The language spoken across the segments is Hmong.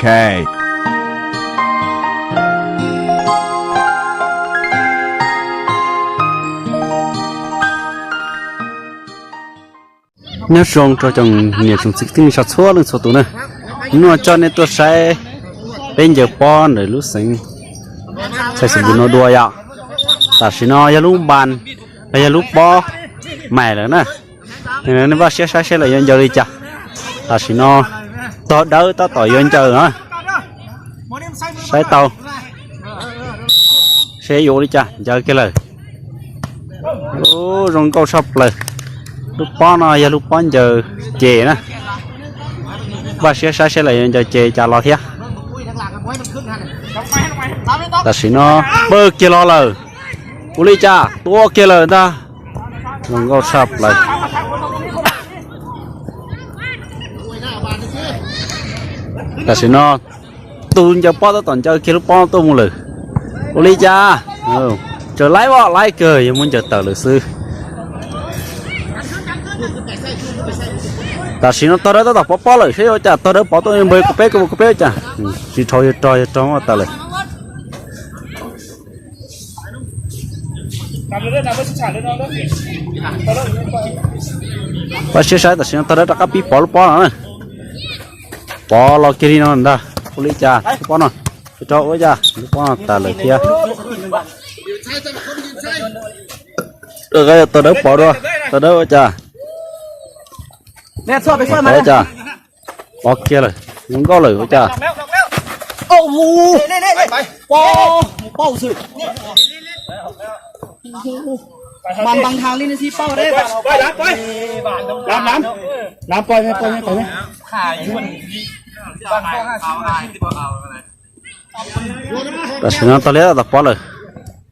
K. Nyob zoo rau cov niam tsoom txiv tij neej tsa txhua leej txhua tus na. Hnub no coj nej tuaj saib peb ncaws pob ntawm lub xeev Txhais Xeem Npus no dua yom. Tam sim no yog lub npas los yog lub pob mais lawm na. Nej vaj siab saib seb lawv yuav ncaws li cas. Tam sim no tog dawb tab tom yuav ncaws na. Saib tau seb yuav ua li cas, ncaws kiag lawm. Ub, zoo nkauj tshaj plaws. Lub pob no yog lub pob ncaws ces na. Vaj siab saib seb lawv yuav ncaws ces cas los thiab. Tam sim no pawg kiag los lawm. Ua li cas tua kiag lawm ntag. Zoo nkauj tshaj plaws. Tam sim no tus ncaws pob tab tom ncaws kiag lub pob tuaj mus lawm. Ua li cas, tsaws laib os, laib kawg, yog muab ncaws tawm lawm xwb. Tam sim no tog dawb tab tom pov pob lawm, seb yuav ua cas, tog dawb pov tuaj npawg kuv peb, kuv peb ua cas. Tsis dhau, yog rog, yog rog muab tawm lawm. Pab siab saib, tam sim no tog dawb rov qab pib pov lub pob no na. Pov los kiag li no ntag, ua li cas lub pob no, rov ua cas lub pob no tas lawm thiab. Tog dawb pov dua, tog dawb ua cas. Pov ua cas, pov kiag lawm, zoo nkauj lawm ua cas. Tam sim no tog liab tom pov lawm,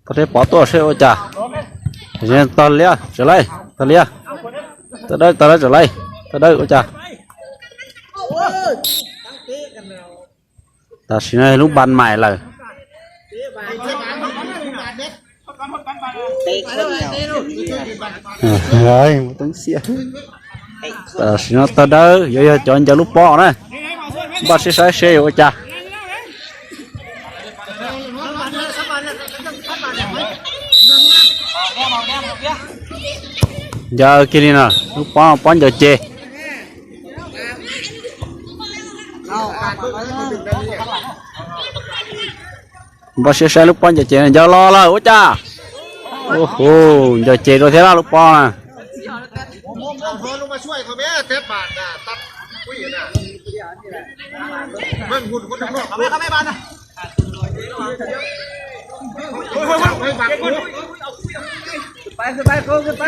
tog liab pov tuaj seb ua cas. Tog liab, tsaws laib, tog liab, tog dawb, tog dawb tsaws laib, tog dawb ua cas. Tam sim no lub npas mais lawm. Tam sim no tog dawb yuav yog cov ncaws lub pob na. Npaj siab saib seb yuav ua cas. Ncaws kiag li no, lub pob, pob ncaws ces. Npaj siab saib lub pob ncaws ces, ncaws los lawm ua cas. Hu, ncaws ces rau thiab lub pob na.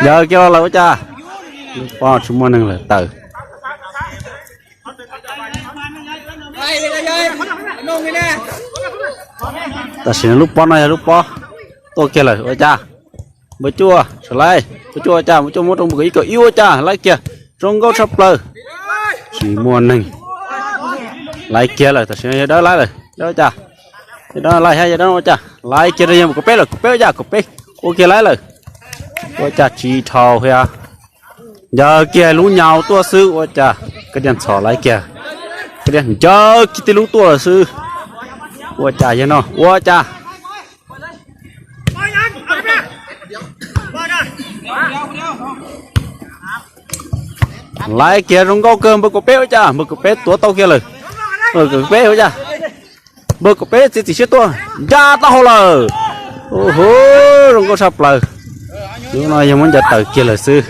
Ncaws kiag los lawm ua cas. Lub pob tsis muaj neeg lawm tawm. Tam sim no lub pob no yog lub pob tuaj kiag lawm ua cas. Npawg Cuaj, sawv laib, npawg Cuaj ua cas, npawg Cuaj muab rau npawg Kaum Ib, Kaum Ib ua cas, laib kiag, zoo nkauj tshaj plaws. Tsis muaj neeg, laib kiag lawm, tam sim no yog Dawb laib lawm, Dawb ua cas, yog Dawb laib thiab, yog Dawb ua cas, laib kiag rau yog npawg Kaum Peb lawm, Kaum Peb, Kaum Peb, ua kiag laib lawm. Ua cas tsis dhau thiab. Ncaws kiag lub nyau tuaj xwb ua cas, koj diag ntxhov laib kiag, koj diag ncaws kiag tib lub tuaj lawm xwb. Ua cas yog no, ua cas. Laib kiag zoo nkauj kawg, npawg Kaum Peb ua cas, npawg Kaum Peb tuav tau kiag lawm. Npawg Kaum Peb ua cas, npawg Kaum Peb txiav txim siab tuaj, ncaj taub hau lawm. Hu, zoo nkauj tshaj plaws. Lub no yog muab ncaws tawm kiag lawm xwb.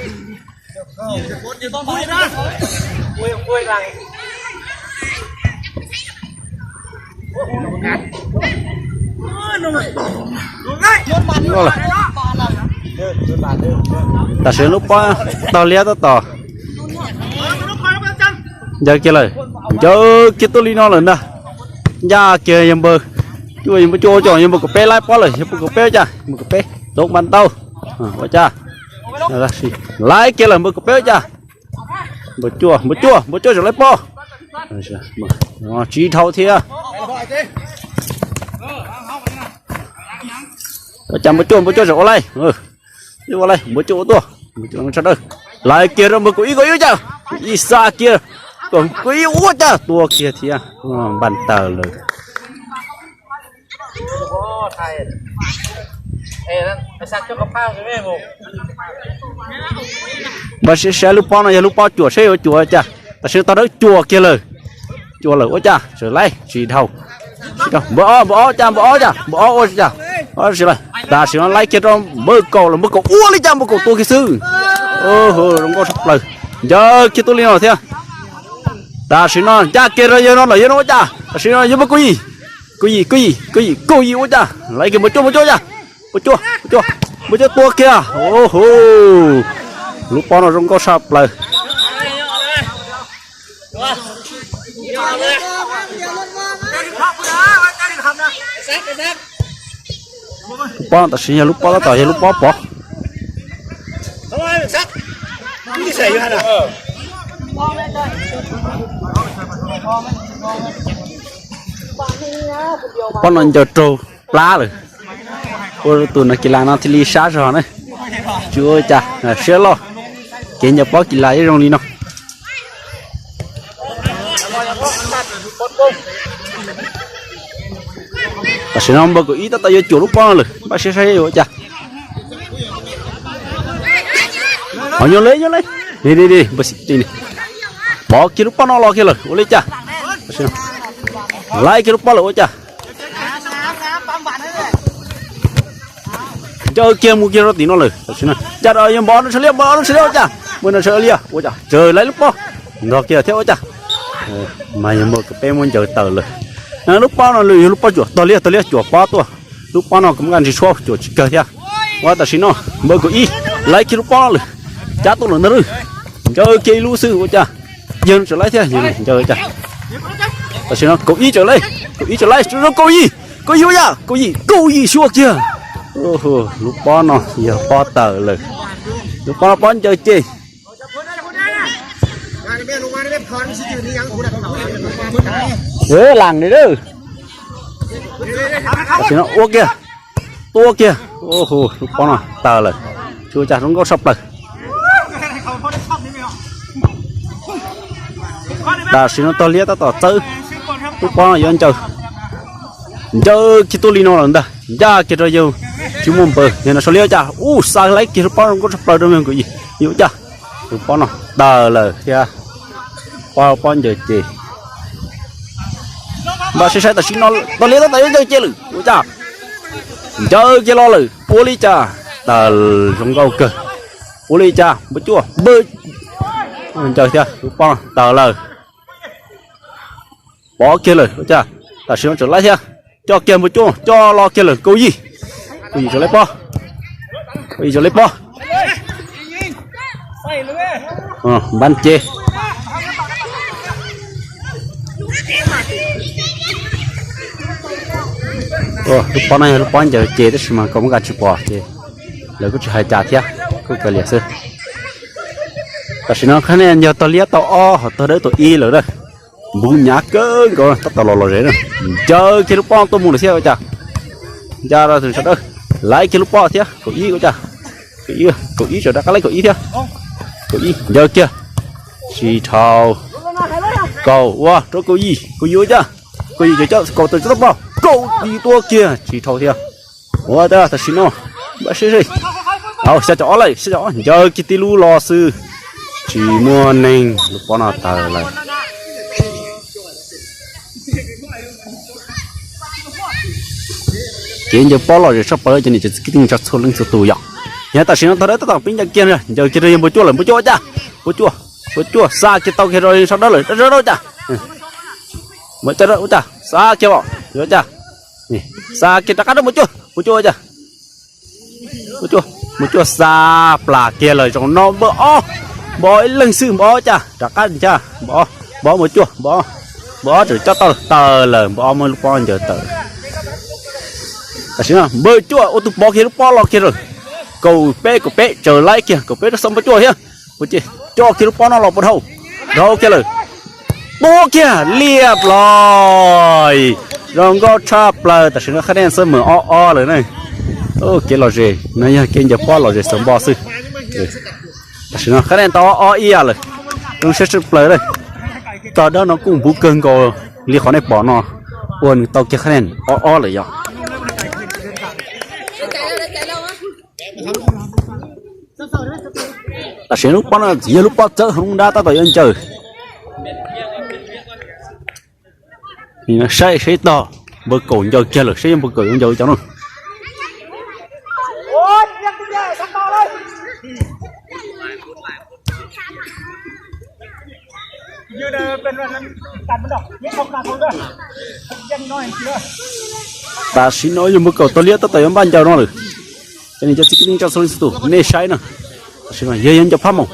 Tam sim lub pob tog liab tab tom ncaws kiag lawm, ncaws kiag tuaj li no lawm ntag. Ncaj kiag yog npawg Cuaj, yog npawg Cuaj ua cas, yog npawg Kaum Peb laib pob lawm, yog npawg Kaum Peb ua cas, npawg Kaum Peb tau npas ntau ua cas. Laib kiag lawm npawg Kaum Peb ua cas. Npawg Cuaj, npawg Cuaj, npawg Cuaj tseem laib pob. Tsis dhau thiab. Ua cas npawg Cuaj, npawg Cuaj tseem ua laib. Ua laib, npawg Cuaj ua tuaj, npawg Cuaj tsa dawb. Laib kiag rau npawg Kaum Ib, Kaum Ib ua cas, Kaum Ib xa kiag. Kuj ib ua cas tua kiag thiab, npaj taws lawm. Npaj siab saib lub pob no yog lub pob cuam seb yuav cuam cas. Tam sim no tau dawb cuam kiag lawm. Cuam lawm ua cas tseem laib tsis dhau. Npawg ob, npawg ob cas, npawg ob cas, npawg ob cas. Tam sim no laib kiag rau npawg kaum lawm, npawg kaum ua li cas npawg kaum tua kiag xwb. Zoo nkauj tshaj plaws. Ncaws kiag tuaj li no thiab. Tam sim no ncaj kiag rau yawg no lawm, yawg no ua cas. Tam sim no yawg npawg kaum yim, kaum yim, kaum yim, kaum yim, kaum yim ua cas. Laib kiag npawg cuaj, npawg cuaj ua cas. Npawg cuaj, npawg cuaj, npawg cuaj tua kiag. Lub pob no zoo nkauj tshaj plaws. Lub pob no tam sim yog lub pob tab tom yog lub pob pov. Pob no ncaws raug plab lawm. Ua tus nas kis las no thiaj li sab zog na. Tsis ua cas, siab loj. Kev ncaws pob kis las yeej zoo li no. Tam sim no npawg kaum ib tab tom yuav cuam lub pob no lawm, npaj siab saib yuav ua cas. Ho nyuaj li, nyuaj li. Pov kiag lub pob no los kiag lawm ua li cas. Laib kiag lub pob lawm ua cas. Ncaws kiag mus kiag rau tim no lawm. Cas yuav npog no tshav liab, npog no tshav liab ua cas, npog no tshav liab ua cas tsawg laib lub pob nrog kiag thiab ua cas. Mas yog npawg kaum peb muab ncaws tawm lawm. Lub pob no lawm yog lub pob cuam tog liab, tog liab cuam pob tuaj. Lub pob no kuv muab kaj ntsis tshuab cuam tsis kawg thiab. Ua tam sim no npawg kaum ib laib kiag lub pob no lawm, cab tuaj lawm ntag lawm. Ncaws kiag ib lub xwb ua cas yawg no tseem laib thiab, yawg no ncaws cas. Tam sim no kaum ib tseem laib, kaum ib tseem laib, kaum yim, kaum yim ua cas, kaum yim, kaum yim xyuas kiag. Lub pob no yog pob tawm lawm. Lub pob no pob ncaws ces. Las li lawm. Tam sim no ua kiag, tua kiag. Lub pob no tawm lawm. Tsis ua cas, zoo nkauj tshaj plaws. Tam sim no tog liab tab tom txawb lub pob no yuav ncaws. Ncaws kiag tuaj li no lawm ntag, ncaj kiag rau yawg tsis muaj npawg, yawg no sau liab ua cas, ub, xa laib kiag lub pob zoo nkauj tshaj plaws rau yawg kaum yim, yawg ua cas. Lub pob no tawm lawm thiab. Pob, pob ncaws ces. Npaj siab saib tam sim no tog liab tab tom yuav ncaws ces lawm ua cas. Ncaws kiag los lawm ua li cas. Tawm, zoo nkauj kawg. Ua li cas npawg cuaj, npawg ncaws thiab, lub pob no tawm lawm. Pov kiag lawm ua cas. Tam sim no tseem laib thiab. Coj kiag npawg cuaj, coj los kiag lawm kaum yim. Kaum yim tseem laib pob. Kaum yim tseem laib pob. Npab ces. Lub pob no yog lub pob ncaws ces tab sis mas koj muab kaj tsis pom ces lawv kuj tsis hais cas thiab, kuj kav liam xwb. Tam sim no qhab nej ncaws tog liab tau ob, ho tog dawb tau ib lawm na. Npuv hnyav kawg nkaus, tab tom los los zem na. Ncaws kiag lub pob tuaj mus lawm thiab ua cas. Ncaj rau tus sawv daws, laib kiag lub pob thiab, kaum ib ua cas. Kaum ib tseem rov qab laib kaum ib thiab. Kaum ib ncaws kiag, tsis dhau. Kaum ua rau kaum yim, kaum yim ua cas. Kaum yim cov kaum tawm tsis tau pom, kaum yim tua kiag tsis dhau thiab. Ua cas tam sim no, npaj siab seb. Au, xya caum ob lawm, xya caum ob ncaws kiag tib lub los xwb. Tsis muaj neeg, lub pob no tawm lawm. Kev ncaws pob lom zem tshaj plaws cov niam cov txiv kwv tij neej tsa txhua leej txhua tus yom. Yog tam sim no tog dawb tab tom pib ncaws kiag, ncaws kiag rau yawg npawg cuaj lawm, npawg cuaj ua cas, npawg cuaj, npawg cuaj xa kiag tau kiag rau sawv daws lawm, sawv daws ua cas, npawg cuaj ua cas, xa kiag os, yuav cas, xa kiag rov qab rau npawg cuaj, npawg cuaj ua cas, npawg cuaj, npawg cuaj xa plas kiag lawm, zaum no npawg ob, npawg ob ib leeg xwb, npawg ob ua cas, rov qab ncaj, npawg ob, npawg ob npawg cuaj, npawg ob, npawg ob tseem coj tau tawm lawm, npawg ob muab lub pob ncaws tawm. Tam sim no npawg cuaj ua tus pov kiag lub pob los kiag lawm, kaum peb kaum peb tsaws laib kiag, kaum peb rau xav npawg cuaj thiab, ua ces coj kiag lub pob no los puas dhau, dhau kiag lawm. Tua kiag liaj plob, zoo nkauj tshaj plaws. Tam sim no qhab nej xab mem ob ob lawm na. Kev lom zem no yog kev ncaws pob lom zem xav npo xwb. Tam sim no qhab nej tau ob ob ib yam lawm, zoo siab tshaj plaws lawm. Tog dawb no kuj npuv kawg nkaus li qhov nej pom no, ua nws tau kiag qhab nij ob ob lawm yom. Tam sim lub pob no yog lub pob txawb hauv nruab nrab tab tom yuav ncaws. Saib saib tog, npawg Kaum ncaws kiag lawm, saib yog npawg Kaum yuav ncaws cov no. Tam sim no yog npawg Kaum tog liab tab tom yuav npaj ncaws no lawm. Cov niam cov txiv kwv tij neej tsa txhua leej txhua tus nej saib na, tam sim no yog yuav ncaws phab moos.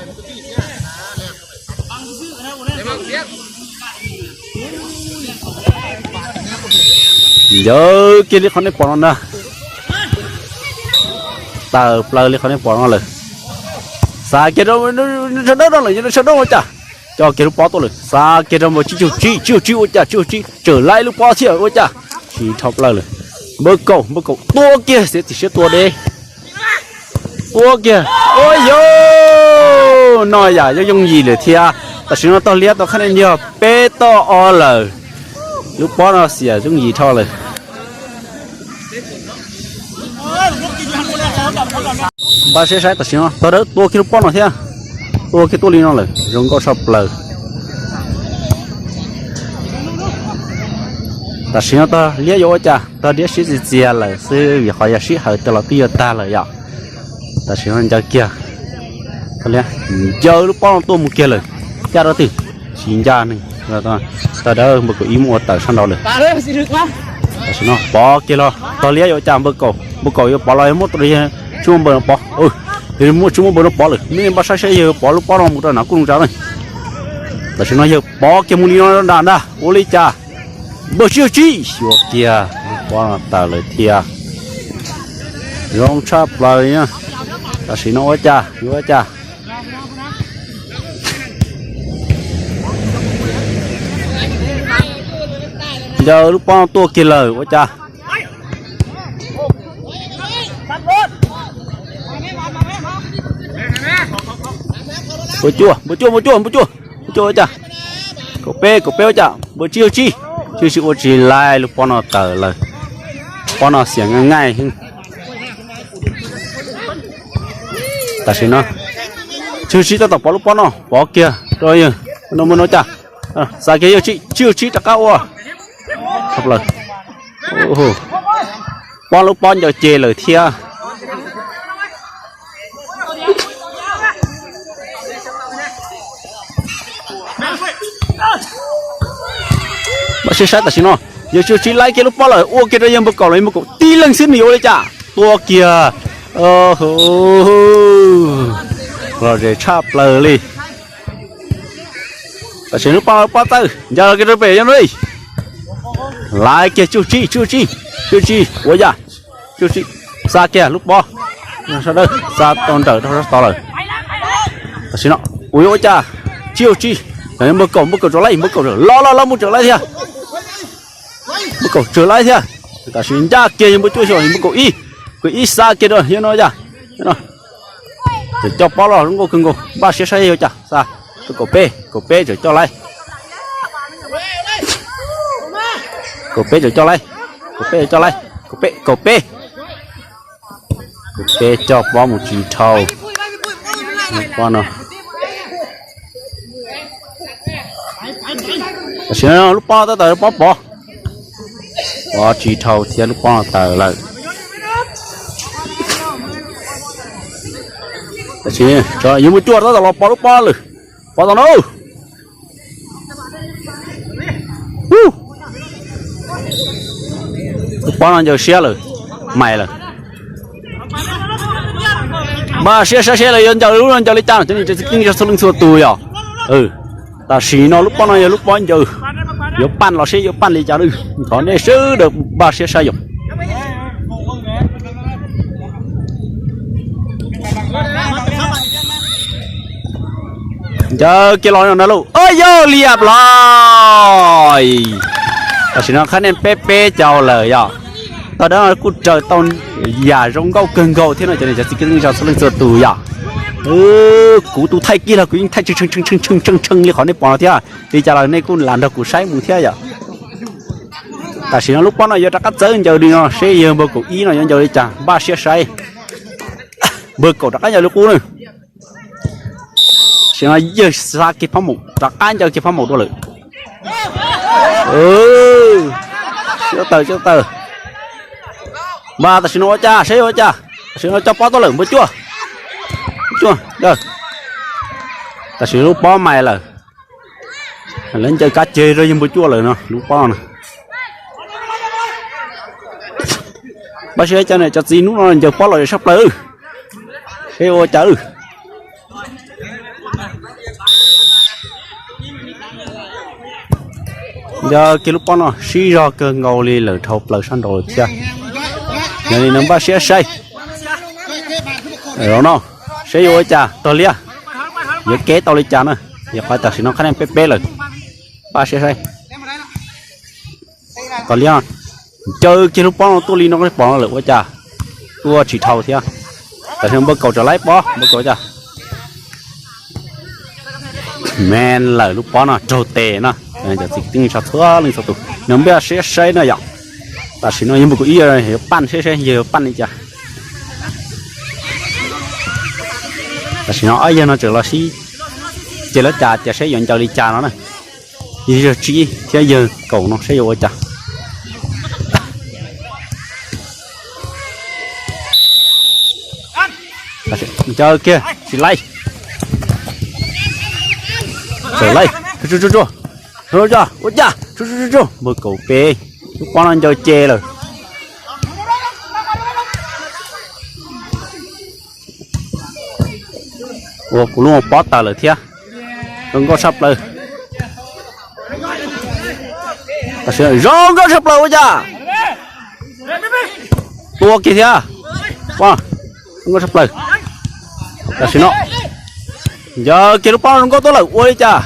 Ncaws kiag li qhov nej pom no ntag. Tawm plaws li qhov nej pom no lawm. Xa kiag rau sawv dawb no lawm, sawv dawb ua cas, coj kiag lub pob tuaj lawm, xa kiag rau npawg Tsib Caug Tsib, Tsib Caug Tsib ua cas, Tsib Caug Tsib tsawm laib lub pob thiab ua cas, tsis dhau plaws lawm. Npawg Kaum, npawg Kaum tua kiag, xiav txim siab tua deb. Tua kiag, ua yog no yam yooj yooj yim lawm thiab. Tam sim no tog liab tau qhab nij yog peb toj ob lawm. Lub pob no xiam yooj yim dhau lawm. Npaj siab saib tam sim no tog dawb tua kiag lub pob no thiab. Tua kiag tuaj li no lawm, zoo nkauj tshaj plaws. Tam sim no tog liab yuav ua cas, tog liab siab txias txias lawm xwb vim qhov yog sij hawm twb los twb yuav tag lawm yom. Tam sim no ncaws kiag, ncaws lub pob no tuaj mus kiag lawm, ncaj rau twg tsis ncaj neeg. Tog dawb npawg Kaum Ib muab ua tawm sab nraud lawm. Tam sim no pov kiag los tog liab yuav ua cas, npawg Kaum, npawg Kaum yuav pov los yog muab tsis muaj npawg no pov, yog muab tsis muaj npawg no pov lawm, nej npaj saib saib yawg pov lub pob no mus rau nram kuj zoo tsa ne. Tam sim no yawg pov kiag mus li no nram ntag, ua li cas, npawg Tsib Caug Tsib xyuas kiag lub pob no tawm lawm thiab. Zoo tshaj plaws. Tam sim no ua cas yuav ua cas, ncaws lub pob no tuaj kiag lawm ua cas. Npawg Cuaj, npawg Cuaj, npawg Cuaj, npawg Cuaj ua cas, Kaum Peb, Kaum Peb ua cas, npawg Tsib Caug Tsib, Tsib Caug Tsib ua tsis laib lub pob no tawm lawm. Pob no xiam nqaij nqaij. Tam sim no Tsib Caug Tsib tab tom pov lub pob no, pov kiag rau yawg, no muaj no cas, xa kiag yawg Tsib Caug Tsib rov qab ua. Pob lub pob ncaws ces lawm thiab. Npaj siab saib tam sim no, yawg Tsib Caug Tsib laib kiag lub pob lawm, ua kiag rau yawg npawg Kaum los, yawg npawg Kaum tib leeg xwb nws yuav ua li cas, tua kiag. Lom zem tshaj plaws li. Tam sim lub pob, lub pob txawj ncaws kiag rau pem yog li. Laib kiag Tsib Caug Tsib, Tsib Caug Tsib, Tsib Caug Tsib ua yam, Tsib Caug Tsib xa kiag lub pob, sawv daws xa tau nrawm rau sab tod lawm. Tam sim no ua yuav ua cas, Tsib Caug Tsib, npawg Kaum, npawg Kaum tsawm laib, npawg Kaum los los los mus tsawm laib thiab. Npawg Kaum tsawm laib thiab. Tam sim ncaj kiag yawg npawg Cuaj xyov, npawg Kaum Ib, Kaum Ib xa kiag rau yawg no yam. Txawm coj pob los zoo nkauj kawg nkaus, npaj siab saib yuav ua cas xa. Kaum Peb, Kaum Peb txawm coj laib. Kaum Peb txawm coj laib, Kaum Peb txawm coj laib, Kaum Peb, Kaum Peb, Kaum Peb coj pob mus tsis dhau. Pob no, tam sim no lub pob tab tom pob pov, pov tsis dhau thiab lub pob no tawm lawm. Tam sim yawg npawg Cuaj tab tom los pov lub pob lawm, pov tom no. Lub pob no ncaws siab lawm, mais lawm. Npaj siab saib seb lawv yuav ncaws lub no ncaws li cas no cov niam cov txiv kwv tij neej tsa txhua leej txhua tus yom. Tam sim no lub pob no yog lub pob ncaws, yuav paj los seb yuav paj li cas lawm, thov nej sawv daws npaj siab saib yom. Ncaws kiag los no na lauj, yog liam los. Tam sim no qhab nej peb peb caug lawm yom. Tog dawb no kuj raws tau yam zoo nkauj kawg nkaus thiab no cov niam cov txiv kwv tij neej tsa txhua leej txhua tus yom. Kuv tus thaij kiag los kuv yeej thaij tshee tshee li qhov nej pom no thiab. Li cas los nej kuj lam nrog kuv saib mus thiab yom. Tam sim no lub pob no yuav rov qab txawb ncaws li no seb yawg npawg kaum ib no yuav ncaws li cas, npaj siab saib. Npawg kaum rov qab ncaws li qub na. Tam sim no yawg xa kiag phab maum, rov qab ncaws kiag phab maum dua lawm. Siab tawg siab tawg. Mas tam sim no ua cas, saib ua cas. Tam sim no coj pob tuaj lawm npawg cuaj. Cuaj, tam sim lub pob mais lawm. Lawv ncaws kab ceg rau yawg npawg cuaj lawm no, lub pob no. Npaj siab cas niam cov txiv hnub no ncaws pob lom zem sab plaws. Seb ua cas. Nco kiag lub pob no sib zog kawg nkaus li lawm dhau plaws sab nraud lawm thiab. Yog li no npaj siab saib no, seb yuav ua cas tog liab, yuav kev tau li cas na. Yog qhov tam sim no qhab nees peb peb lawm, npaj siab saib. Tog liab, ncaws kiag lub pob no tuaj li no pom no lawm ua cas tuaj tsis dhau thiab. Tam sim no npawg kaum tseem laib pob, npawg kaum cas. Me lawm lub pob no raug tes no. Cov txiv tij neej tsa txhua leej txhua tus nws npaj siab saib no yom. Tam sim no yawg npawg kaum ib yuav paj seb seb yawg yuav paj li cas. Tam sim no ob yawg no tseem los sib ces lawv cas tias seb yuav ncaws li cas no na. Yawg tsib thiab yawg kaum no seb yuav ua cas. Ncaws kiag tsis laib. Tseem laib, tsuj tsuj tsuj, ua cas, tsuj tsuj tsuj tsuj, npawg kaum peb, lub pob no ncaws ces lawm. Ua kuv lub pob tawg lawm thiab. Zoo nkauj tshaj plaws. Zoo nkauj tshaj plaws ua cas. Tua kiag thiab. Zoo nkauj tshaj plaws. Tam sim no ncaws kiag lub pob zoo nkauj tuaj lawm ua li cas.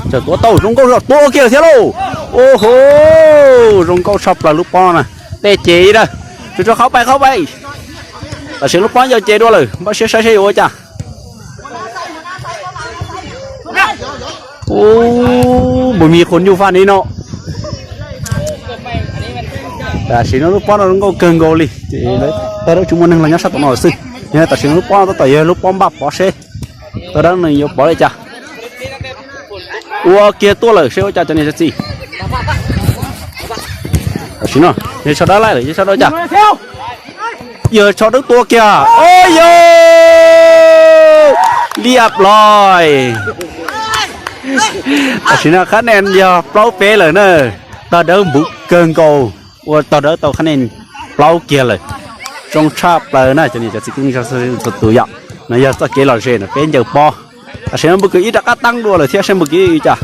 Tseem tua tau zoo nkauj tua kiag lawm thiab lauj. Ua ho, zoo nkauj tshaj plaws lub pob na. Tej ces ib dag, tsuas tsuas qhov pais qhov pais. Tam sim lub pob ncaws ces dua lawm, npaj siab saib seb yuav ua cas. Ub, npus mis qhus nyuj faj ni no. Tam sim no lub pob no zoo nkauj kawg nkaus li. Tog dawb tsis muaj neeg los nyob sab tom no xwb. Yog tam sim no lub pob no tab tom yog lub pob npaj pov seb tog dawb nws yuav pov li cas. Ua kiag tuaj lawm seb ua cas cov niam cov txiv. Tam sim no yog tsho dawb laij lawm, yog tsho dawb cas. Yog tsho dawb tua kiag, o yog liaj ploi. Tam sim no qhab nees yog plaub peb lawm na. Tog dawb npuv kawg nkaus, ua tog dawb tau qhab nees plaub kiag lawm. Zoo tshaj plaws na cov niam cov txiv kwv tij neej tsa txhua tus yom. No yog txoj kev lom zem no peb ncaws pob. Tam sim no npawg kwv ib rov qab teeb dua lawm thiab seb npawg kwv ua cas.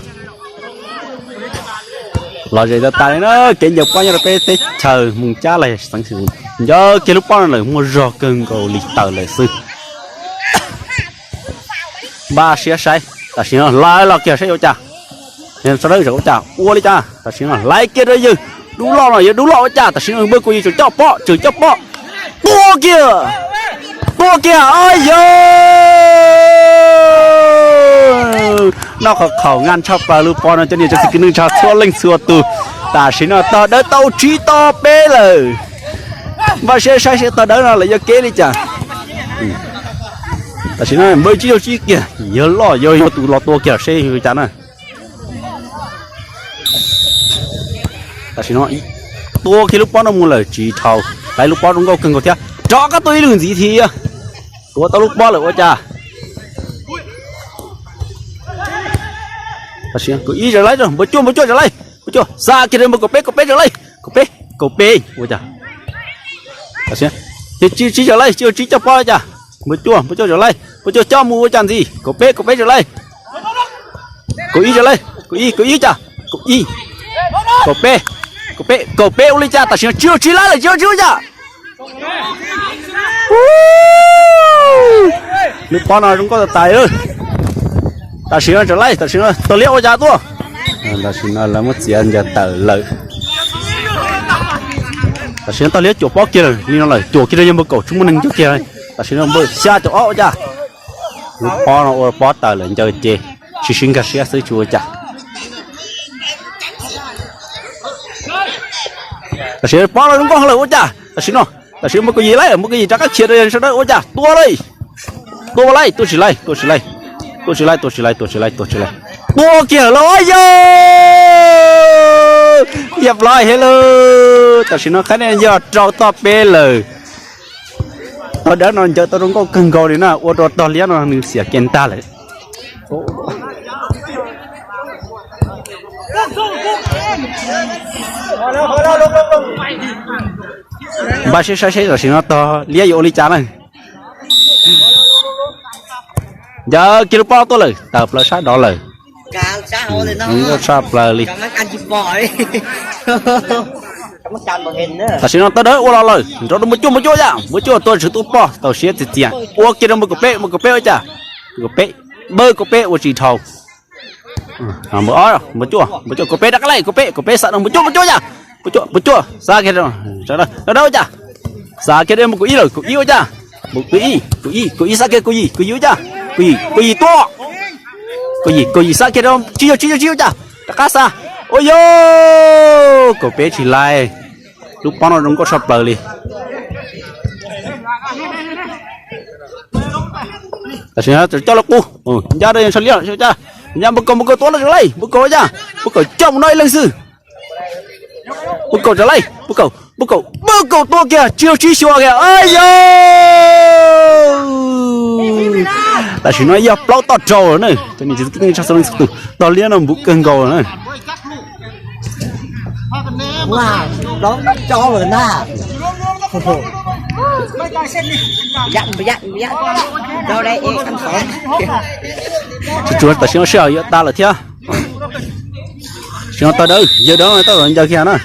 Lom zem tas tas li na, kev ncaws pob nyob rau peb teb chaws Moos Cab los xeev Xeem Mus. Ncaws kiag lub pob no lawm muaj zog kawg nkaus li tawm lawm xwb. Npaj siab saib, tam sim no hlawv los kiag saib yuav ua cas. Tsho dawb ua cas, ua li cas, tam sim no hlais kiag rau yawg dub loj no, yawg dub loj ua cas, tam sim no npawg kuv yawg tseem coj pob, tseem coj pob. Tua kiag, tua kiag, o yog noj qhov khaum nqa tshaj plaws lub pob no cov niam cov txiv kwv tij neej tsa txhua leej txhua tus. Tam sim no tog dawb tau tsib tog peb lawm. Npaj siab saib seb tog dawb no lawv yuav kev li cas. Tam sim no npawg tsib caug tsib kiag, yawg loj yawg yog tus los tua kiag seb li cas na. Tam sim no tua kiag lub pob no mus lawm tsis dhau, hlais lub pob zoo nkauj kawg nkaus thiab rov qab tua ib lwm ntxiv thiab. Tua tau lub pob lawm ua cas. Tam sim no kaum ib zawm laij, npawg cuaj, npawg cuaj zawm laij, npawg cuaj xa kiag rau npawg kaum peb, kaum peb zawm laij, kaum peb, kaum peb ua cas. Tam sim no tsib zawm laij, tsib coj pob ua cas. Npawg cuaj, npawg cuaj zawm laij, npawg cuaj coj mus ua cas ntxiv, kaum peb, kaum peb zawm laij. Kaum ib zawm laij, kaum ib, kaum ib cas, kaum ib, kaum peb, kaum peb, kaum peb ua li cas, tam sim no tsib caug tsib laij lawm, tsib caug tsib ua cas. Lub pob no zoo nkauj tas tas. Tam sim no zawm laij, tam sim no tog liab ua cas tuaj. Tam sim no lawv muab txiav ncaws tawm lawm. Tam sim no tog liab cuam pob kiag lawm li no lawm, cuam kiag rau yawg npawg kaum tsis muaj neeg ncaws kiag. Tam sim no npawj xya caum ob ua cas. Lub pob no ua pob tawm lawm ncaws ces tsis sib nkag siab xwb tsis ua cas. Tam sim pob no zoo nkauj lawm ua cas tam sim no. Tam sim npawj kaum yim lawm, npawj kaum yim rov qab khiav rau sawv daws ua cas tua lawm. Tua ua lawm, tua tsis lawm, tua tsis lawm, tua tsis lawm, tua tsis lawm, tua tsis lawm, tua kiag lawm os yog. Yam ploj heev lawm, tam sim no qhab nej yog rau toj peb lawm. Tog dawb no ncaws tau zoo nkauj kawg nkaus li na, ua rau tog liab no nws xiam kiag ntag lawm. Npaj siab saib seb tam sim no tog liab yuav ua li cas na. Ncaws kiag lub pob tuaj lawm, tawm plaws sab dov lawm. Zoo nkauj tshaj plaws li. Tam sim no tog dawb ua los lawm, nrov rau npawj cuaj, npawj cuaj yam, npawj cuaj tua tsis tu pob, tau siab txias txias, ua kiag rau npawj kaum peb, npawj kaum peb ua cas, npawj kaum peb, npawj kaum peb ua tsis dhau. Npawj ob, npawj cuaj, npawj cuaj, kaum peb rov qab lawm, kaum peb, kaum peb xa rau npawj cuaj, npawj cuaj yam, npawj cuaj, npawj cuaj xa kiag rau, rau dawb ua cas, xa kiag rau npawj kaum ib lawm, kaum ib ua cas, npawj kaum ib, kaum ib, kaum ib xa kiag kaum yim, kaum yim ua cas, kaum yim, kaum yim tua, kaum yim, kaum yim xa kiag rau tsib caug tsib, caug tsib ua cas, rov qab xa, ua yog kaum peb tsis lais. Lub pob no zoo nkauj tshaj plaws li. Tam sim no coj los qub, ncaj rau ntshaw liab, ncaj npawj kaum, npawj kaum tua no tsis lais, npawj kaum ua cas, npawj kaum coj mus noj ib leeg xwb. Npawj kaum tsis lais, npawj kaum, npawj kaum, npawj kaum tua kiag tsib caug tsib xyuas kiag, yog. Tam sim no yog plaub toj rau lawm na, tog liab no npuv kawg nkaus lawm na. Tsuas tsuas tam sim no sij hawm yuav tas lawm thiab. Sim no tog dawb, yawg dawb no tab tom ncaws kiag na.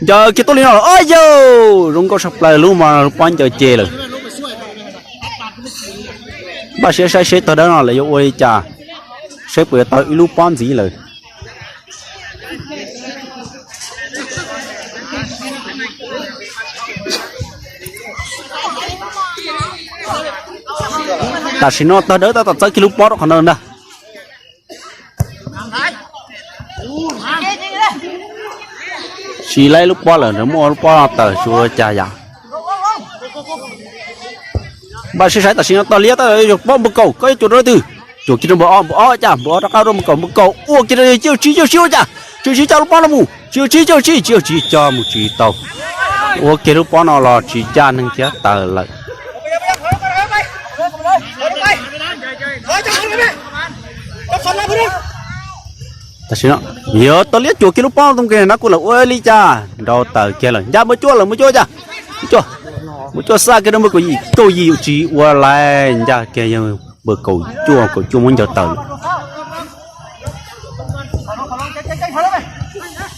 Ncaws kiag tuaj li no lawm, o yog zoo nkauj tshaj plaws lub mas lub pob ncaws ces lawm. Npaj siab saib seb tog dawb no lawv yuav ua li cas, saib puas yuav tau ib lub pob ntxiv lawm. Tam sim no tog dawb tab tom txawb kiag lub pob rau qhov ntawd ntag. Tsis laib lub pob lawm, nrog muaj lub pob no tawm tsis ua cas yam. Npaj siab saib tam sim no tog liab tab tom yuav pob npawj kaum, koj yuav cuam rau leej twg? Cuam kiag rau npawj ob, npawj ob cas, npawj ob rov qab rau npawj kaum, npawj kaum ua kiag rau tsib caug tsib, tsib caug tsib ua cas, tsib caug tsib coj lub pob no mus, tsib caug tsib, tsib caug tsib tsis tau. Ua kiag lub pob no los tsis ncaj neeg thiab tawm lawm. Tam sim no yog tog liab cuam kiag lub pob zoo kawg na, kuj lawm ua li cas nrau tawm kiag lawm, ncaj npawj cuaj lawm, npawj cuaj cas, npawj cuaj, npawj cuaj xa kiag rau npawj kaum yim, kaum yim tsis ua lais, ncaj kiag yog npawj kaum cuaj, kaum cuaj muab ncaws tawm lawm.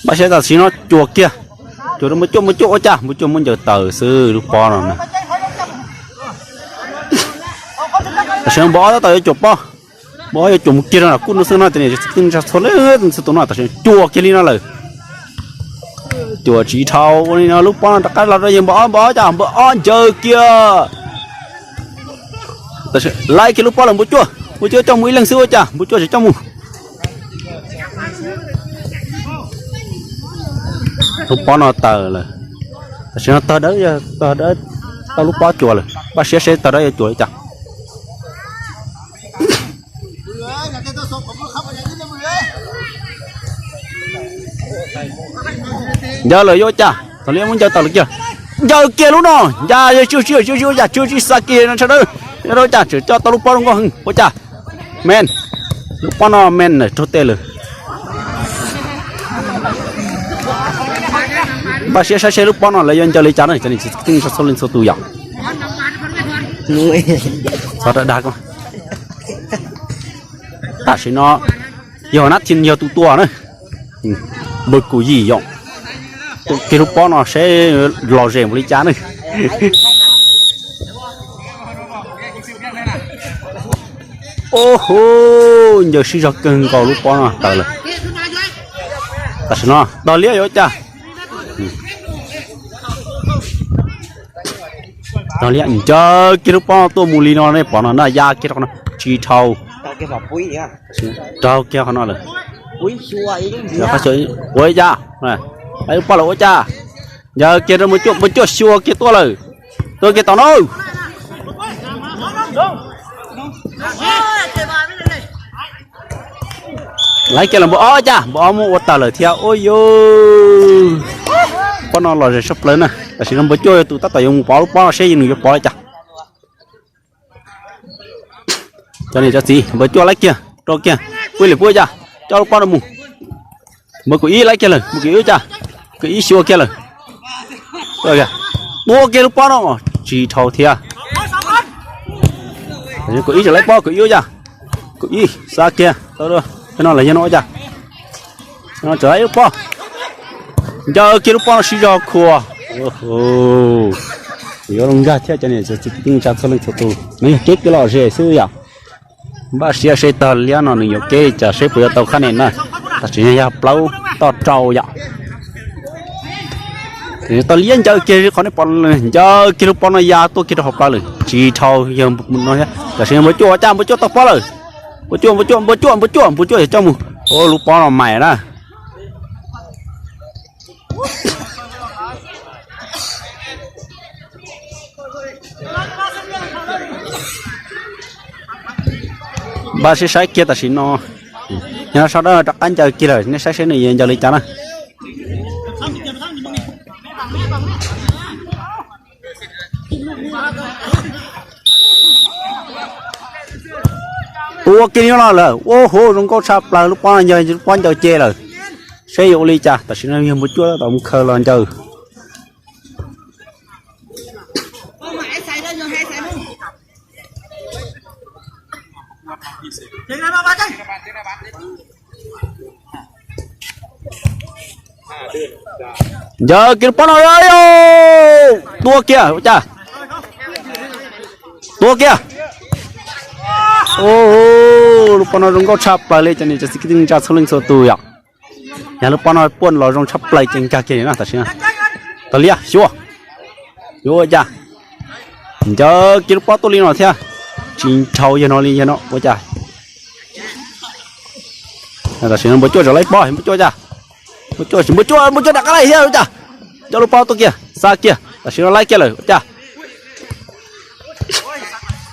Npaj siab tam sim no cuam kiag, cuam rau npawj cuaj, npawj cuaj ua cas, npawj cuaj muab ncaws tawm xwb lub pob no na. Tam sim no npawj ob tab tom yuav cuam pob, npawj ob yuav cuam mus kiag rau nram kuj no xwb no, ces niam tsis txhob leej txhua tus no, tam sim no cuam kiag li no lawm. Cuam tsis dhau ua li no lub pob no rov qab los rau yawg npawj ob, npawj ob cas, npawj ob ncaws kiag. Laib kiag lub pob lawm npawj cuaj, npawj cuaj coj mus ib leeg xwb ua cas, npawj cuaj tsis coj mus. Lub pob no tawm lawm. Tam sim no tog dawb, tog dawb tau lub pob cuam lawm, npaj siab seb tog dawb yuav cuam li cas. Ncaws lawm yuav ua cas, tog liab muab ncaws tawm lawm kiag. Ncaws kiag lub no, ncaj yog tsib caug tsib, tsib caug tsib ua cas, tsib caug tsib xa kiag no sawv daws. Nyob rau ua cas tseem coj tau lub pob zoo nkauj heev ua cas. Men, lub pob no men lawm raug tej lawm. Npaj siab saib seb lub pob no lawv yuav ncaws li cas na, cov niam txiv kwv tij neej tsa txhua leej txhua tus yom. Txhob dag dag ko. Tam sim no yog nab thi yog tus tua na, npawg Kaum Yim yom. Tua kiag lub pob no seb lom zem npaum li cas na. Oho, ncaws sib zog kawg nkaus lub pob no tawm lawm. Tam sim no tog liab yuav ua cas. Tag li ncaws kiag lub pob tuaj mus li no nej pom no na, ya kiag rau qhov no tsis dhau. Raug kiag qhov no lawm. Ua ib yam, lub pob lawm ua cas. Ncaws kiag rau npawg cuaj, npawg cuaj xyuas kiag tuaj lawm. Tuaj kiag tom no. Laiv kiag los npawg ob cas, npawg ob muab ua tawm lawm thiab ua yus. Pob no los zem sab plaws na, tam sim no npawg cuaj yog tus tab tom yuav mus pov lub pob no seb nws yuav pov li cas. Cov niam cov txiv, npawg cuaj laiv kiag rau kiag, puab li puab cas, coj lub pob no mus. Npawg kaum ib laiv kiag lawm, npawg kaum ib ua cas, kaum ib xyuas kiag lawm. Tua kiag lub pob no tsis dhau thiab. Kaum ib tseem laiv pob, kaum ib ua cas, kaum ib xa kiag, no los yog no ua cas. Tseem laiv lub pob, ncaws kiag lub pob no sib zog khuas. Yuav zoo nkag thiab cov niam txiv kwv tij neej tsa txhua leej txhua tus, nws yog kev kws lom zem xwb yom. Npaj siab seb tag liab no nws yuav kev li cas seb puas yuav tau qhab nia na. Tam sim no yog plaub toj rau yom. Tag liab ncaws kiag qhov nej pom, ncaws kiag lub pob no ya tuaj kiag rau hauv plawv lawm tsis dhau yog no. Tam sim no npawg cuaj ua cas, npawg cuaj tau pob lawm. Npawg cuaj, npawg cuaj, npawg cuaj, npawg cuaj, npawg cuaj yog coj mus. Ua lub pob no mais na. Npaj siab saib kiag tam sim no, yog no sau dawb rov qab ncaws kiag lawm, nej saib seb nws yuav ncaws li cas na. Ua kiag li no lawm, ua huv zoo nkauj tshaj plaws, lub pob no ncaws, lub pob ncaws ces lawm. Seb yuav ua li cas, tam sim no yog npawg cuaj tab tom mus khaws los ncaws. Ncaws kiag lub pob no, tua kiag ua cas, tua kiag. Lub pob no zoo nkauj tshaj plaws li cov niam cov txiv kwv tij neej tsa txhua leej txhua tus yom. Yog lub pob no puaj los zoo tshaj plaws ces nkag kiag no tam sim no. Tag liab xyuas, yuav ua cas, ncaws kiag lub pob tuaj li no thiab, tsis dhau yog no li yog no ua cas. Tam sim no npawg cuaj tseem laiv pob, npawg cuaj cas, npawg cuaj, npawg cuaj, npawg cuaj rov qab laiv thiab ua cas. Coj lub pob tuaj kiag xa kiag, tam sim no laiv kiag lawm ua cas.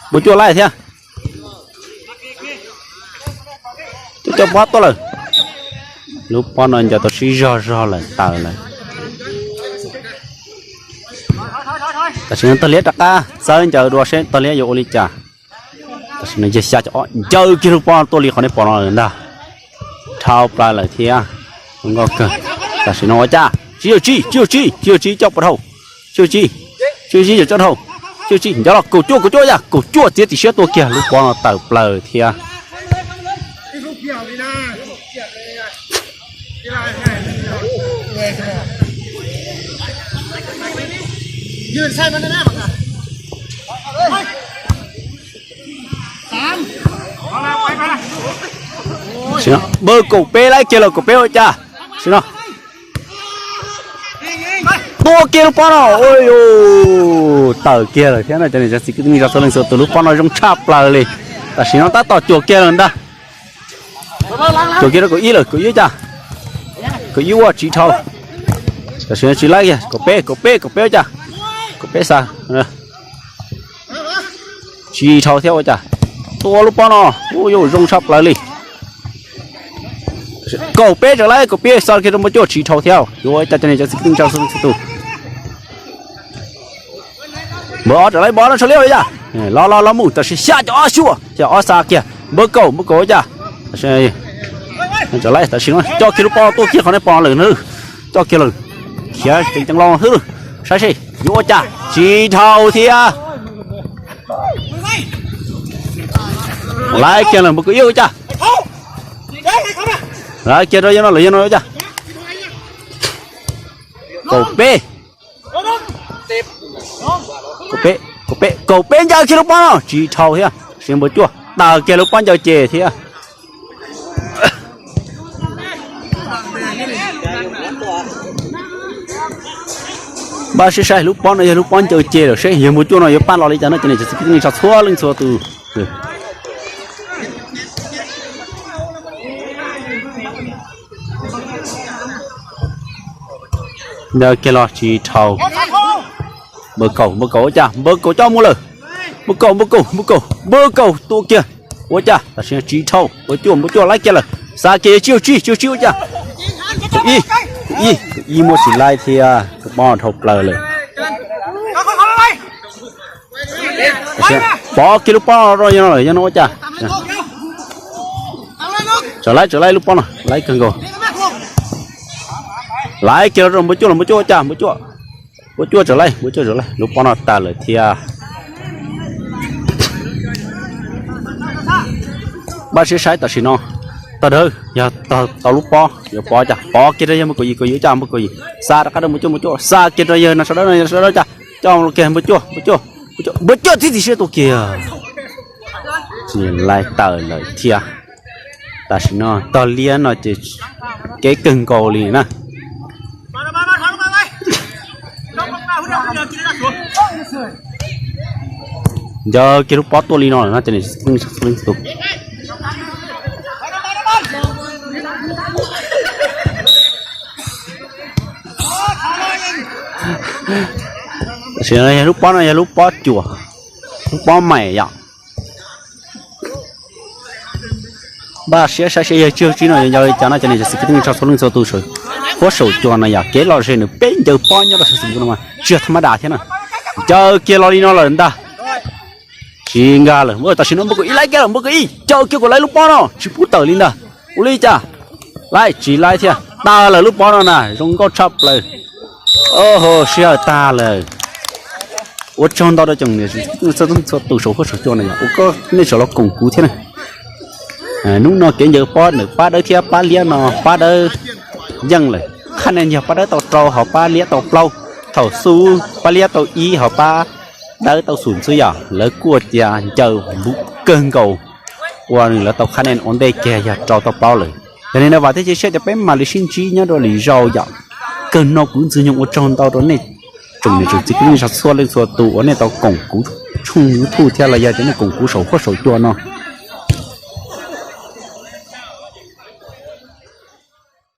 Npawg cuaj laiv thiab. Coj coj pob tuaj lawm. Lub pob no ncaws tau sib zog zog lawm taws lawm. Tam sim no tag liab rov qab txawb ncaws dua seb tag liab yuav ua li cas. Tam sim no yog xya cov ob ncaws kiag lub pob tuaj li qhov nej pom no lawm ntag. Dhau plaws lawm thiab. Zoo nkauj kawg. Tam sim no ua cas tsib caug tsib, tsib caug tsib, tsib caug tsib coj puas dhau. Tsib caug tsib, tsib caug tsib coj dhau. Tsib caug tsib ncaws los kaum cuaj, kaum cuaj ua cas, kaum cuaj txiav tim siab tuaj kiag lub pob no tawm plaws thiab. Npawg kaum peb laiv kiag los kaum peb ua cas. Sim no tua kiag lub pob no, tawm kiag lawm thiab no cov niam cov txiv kwv tij neej tsa txhua leej txhua tus, lub pob no zoo tshaj plaws li. Tam sim no tab tom cuam kiag lawm ntag. Cuam kiag rau kaum ib lawm, kaum ib ua cas, kaum ib ua tsis dhau. Tam sim no tsis laiv kiag, kaum peb, kaum peb, kaum peb ua cas, kaum peb xa. Tsis dhau thiab ua cas. Tua lub pob no, ua yuav zoo tshaj plaws li. Kaum peb tseem laiv, kaum peb xa kiag rau npawg cuaj tsis dhau thiab. Yuav ua cas cov niam cov txiv kwv tij neej tsa txhua leej txhua tus. Npawg ob tseem laiv pob no tshaj liab ua cas. Los los los mus tam sim xya cov ob xyuas, xya ob xa kiag npawg kaum, npawg kaum ua cas. Tseem laiv tam sim no coj kiag lub pob tuaj kiag qhov nej pom lawm na. Coj kiag lawm, khiav ceev ceev los xwb. Saib seb yuav ua cas tsis dhau thiab. Laiv kiag lawm npawg kaum ib ua cas. Laiv kiag rau yog no lawm yog no ua cas. Kaum peb, kaum peb, kaum peb ncaws kiag lub pob no tsis dhau thiab, sis npawg cuaj taws kiag lub pob ncaws ces thiab. Npaj siab saib lub pob no yog lub pob ncaws ces lawm seb yog npua cuaj no yuav pab los li cas no cov niam txiv kwv tij neej tsa txhua leej txhua tus. Ncaws kiag los tsis dhau. Npawg Kaum, Npawg Kaum ua cas, Npawg Kaum coj mus lawm. Npawg Kaum, Npawg Kaum, Npawg Kaum, Npawg Kaum tua kiag. Ua cas tam sim no tsis dhau, Npawg Cuaj, Npawg Cuaj laib kiag lawm, xa kiag yog tsib, tsib, tsib ua cas. Ib, ib, ib muab tsis laib thiab, tus pob dhau plaws lawm. Pov kiag lub pob rau yog no lawm, yog no ua cas. Tawm laib, tawm laib lub pob no, laib kawg nkaus. Laib kiag rau Npawg Cuaj los, Npawg Cuaj ua cas, Npawg Cuaj. Npawg Cuaj tawm laib, Npawg Cuaj tawm laib, lub pob no tawm lawm thiab. Npaj siab saib tam sim no, tog dawb yog tau lub pob, yuav pov cas, pov kiag rau yawg Npawg Kaum Yim, Kaum Yim ua cas, Npawg Kaum Yim xa rov qab rau Npawg Cuaj, Npawg Cuaj xa kiag rau yawg no sawv daws, no yawg sawv daws ua cas, coj kiag Npawg Cuaj, Npawg Cuaj, Npawg Cuaj tib tib siab tua kiag. Tsis laib tawm lawm thiab. Tam sim no tog liab no ces kev kawg nkaus li na. Ncaws kiag lub pob tuaj li no lawm no ces nws tus. Tam sim no yog lub pob no yog lub pob cuam, lub pob maim yom. Npaj siab saib seb yog tsib tsib no yuav ncaws li cas no ces nws cov xib kwv tij neej tsa txhua leej txhua tus saum huab saum cua no yom, kev lom zem nws peb ncaws pob nyob rau saum xis npus no mas tsis yog tha mab das thiab na. Ncaws kiag los li no lawm ntag. Tsis nkag lawm, tam sim no Npawg Kaum Ib laib kiag lawm, Npawg Kaum Ib ncaws kiag kom laib lub pob no tsis pub tawm li ntag. Ua li cas, laib tsis laib thiab, tawm lawm lub pob no na zoo nkauj tshaj plaws. Oho, sij hawm tag lawm. Ua tsaug ntau rau tsoom niam txiv txhua tus saum huab saum cua no yom, ua koj nej tseem los koom kuv thiab na. Hnub no kev ncaws pob ntawm pab dawb thiab pab liab no pab dawb yeej lawm. Qhab nej yog pab dawb tau rau ho pab liab tau plaub. Thaum xub pab liab tau ib ho pab dawb tau xum xwb yom, lawv kuj tias ncaws npuv kawg nkaus, ua nws lawv tau qhab nej ua ntej kiag yog rau tau plaub lawm. Yog li no vam thiab cia siab tias peb mam li sib ntsib nyob rau lwm zaus yom. Kawg no kuv Ntxwg Nyoog ua tsaug ntau rau nej tsoom niam tsoom txiv kwv tij neej tsa txhua leej txhua tus uas nej tau koom kuv tshooj YouTube thiab los yog tias nej koom kuv saum huab saum cua no.